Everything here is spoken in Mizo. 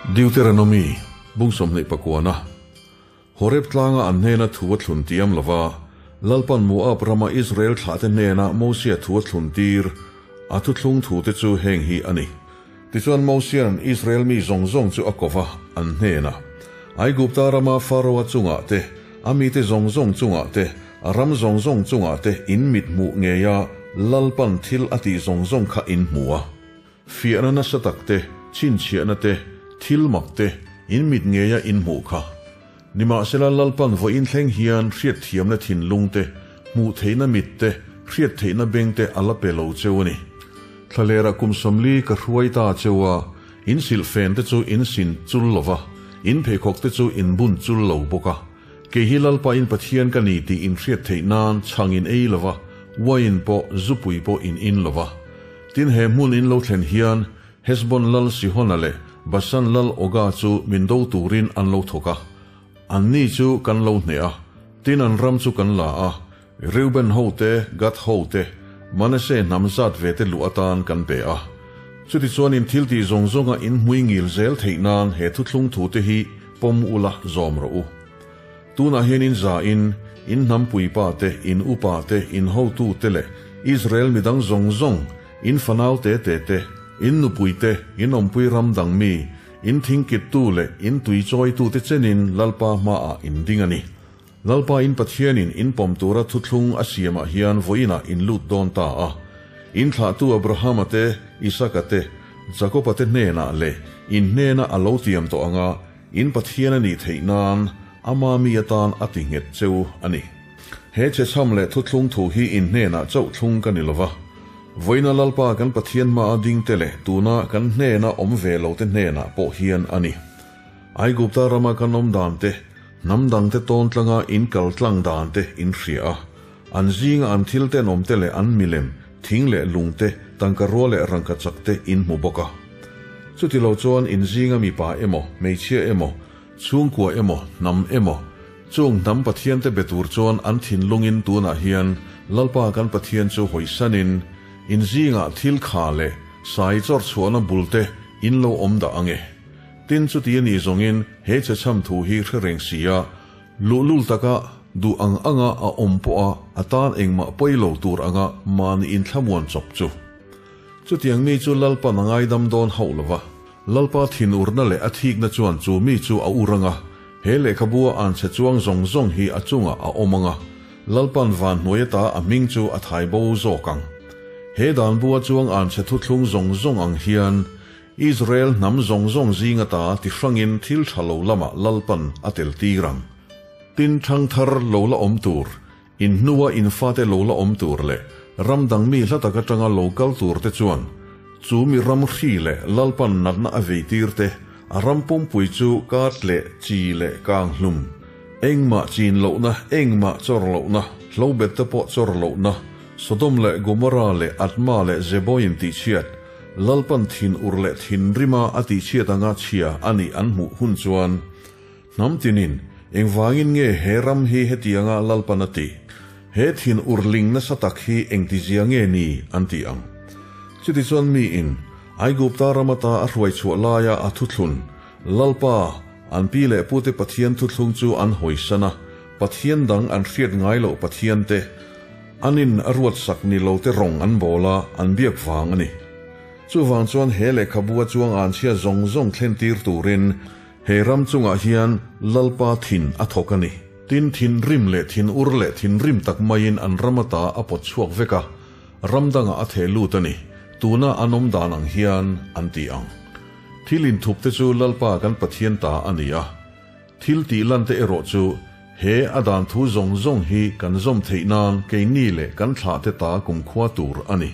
Deuteronomy, bung sawmhnih pakuana, Horeb tlanga an hnena thu a thlun tiam lova, Lalpan Moab rama Israel thlahte hnena Mosia thu a thlun tir, a thuthlung thute chu heng hi a ni. Tichuan Mosia'n Israel mi zawng zawng chu a ko va, an hnena, Aigupta rama Faroa chungah te, a mite zawng zawng chungah te, a ram zawng zawng chungah te in mit hmuh ngeia Lalpan thil a tih zawng zawng kha in hmu a. Fiahna nasa tak te, chhinchhiahna te, thil mak te in mit ngeia in hmuh kha. Nimahsela Lalpan vawiin thleng hian hriatthiamna thinlung te, hmuh theihna mit te, hriat theihna beng te a la pe lo cheu a ni. Thlalera kum sawmli ka hruai ta cheu a, in silhfen te chu in sin chul lo va, in pheikhawk te chu in bun chul lo bawk a. Kei hi Lalpa in Pathian ka ni tih in hriat theih nan chhang in ei lo va, uain pawh, zupui pawh in in lo va. Tin he hmun in lo thlen hian Hesbon lal Sihona leh Bashan lal Oga chu min do turin an lo thawk a. Anni chu kan lo hneh a, tin an ram chu kan la a, Reuben ho te, Gad ho te, Manasseh hnam zat ve te luh atan kan pe a. Chutichuan in thil tih zawng zawnga in hmui ngil zel theih nan he thuthlung thu te hi pawm ula zawm rawh u. Tunah hian in za in, in hnam puipa te, in upa te, in hotu te leh Israel midang zawng zawng, In fanau te te te, in nupui te, in awmpui ram dang mi, in thingkittu leh in tui chawitu te chenin Lalpa hmaah in ding a ni. Lalpa in Pathianin in pawm tura thuthlung a siamah hian vawiinah in lut dawn ta a. In thlahtu Abrahama te, Isaka te, Jakoba te hnenah leh in hnena a lo tiam tawh anga in Pathian a nih theih nan ama mi atan a ti nghet cheu a ni. He chhechham leh thuthlung thu hi in hnenah chauh thlung ka ni lova. Vawiina Lalpa kan Pathian hmaa dingte leh tuna kan hnena awm ve lote hnenah pawh hian a ni. Aigupta rama kan awm dante, hnam dangte tawn tlanga in kal tlang dante in hria a. An zinga an thil tenawmte leh an milem, thing leh lungte, tangka rua leh rangka chakte in hmu bawk a. Chutilo chuan in zinga mipa emaw, hmeichhia emaw, chhungkua emaw, hnam emaw, Chung hnam Pathiante be tur chuan an thinlungin tunah hian Lalpa kan Pathian chu hawisanin in zingah thil kha leh sai chawr chhuahna bulte in lo awm dah ang e. Tin chuti a nih zawngin he chhechham thu hi hre reng si a, luhlul taka duh ang anga a awm pawha a tan engmah pawi lo tur anga mahni inthlamuan chawp chu. Chutiang mi chu Lalpan a ngaidam dawn hauh lo va. Lalpa thinurna leh a thikna chuan chu mi chu a ur ang a, he lehkhabua an chhe chuang zawng zawng hi a chungah a awm ang a, Lalpan van hnuai ata a hming chu a thai bo zawk ang. He dan bua chuang an chhe thuthlung zawng zawng ang hian Israel hnam zawng zawng zing ata ti hrangin thil tha lo lamah Lalpan a tel tir ang. Tin thangthar lo la awm tur, In hnua in fate lo la awm tur leh ram dang mi hla tak atanga lo kal tur te chuan chu mi ram hri leh Lalpan natna a vei tir te, a ram pumpui chu kat leh chi leh kang hlum, engmah chin lohna, engmah chawr lohna, hlobet te pawh chawr lohna, Sodom leh Gomorra leh Adma leh Zeboim tihchhiat, Lalpan thin ur leh thinrima a tihchhiat anga chhia a nih an hmuh hun chuan, Hnam tinin, engvangin nge he ram hi hetianga Lalpan a tih? He thin urling nasa tak hi engtizia nge ni? an ti ang. Chutichuan miin, Aigupta ram ata a hruai chhuah laia a thuthlun, Lalpa, an pi leh pute Pathian thuthlung chu an hawisan a, Pathian dang an hriat ngai loh Pathiante, anin a ruatsak ni lote rawng an bawl a, an biak vang a ni. Chuvang chuan he lehkhabu a chuang anchhia zawng zawng thlentir turin, He ram chungah hian Lalpa thin a thawk a ni. Tin, thinrim leh thinur leh thinrim tak maiin an ram ata a pawt chhuak vek a, ram dangah a theh lut a ni. Tuna an awm dan ang hian an ti ang. Thil inthup te chu Lalpa kan Pathian ta a ni a. Thil tih lan te erawh chu he a dan thu zawng zawng hi kan zawm theih nan keini leh kan thlah te ta kumkhua tur a ni.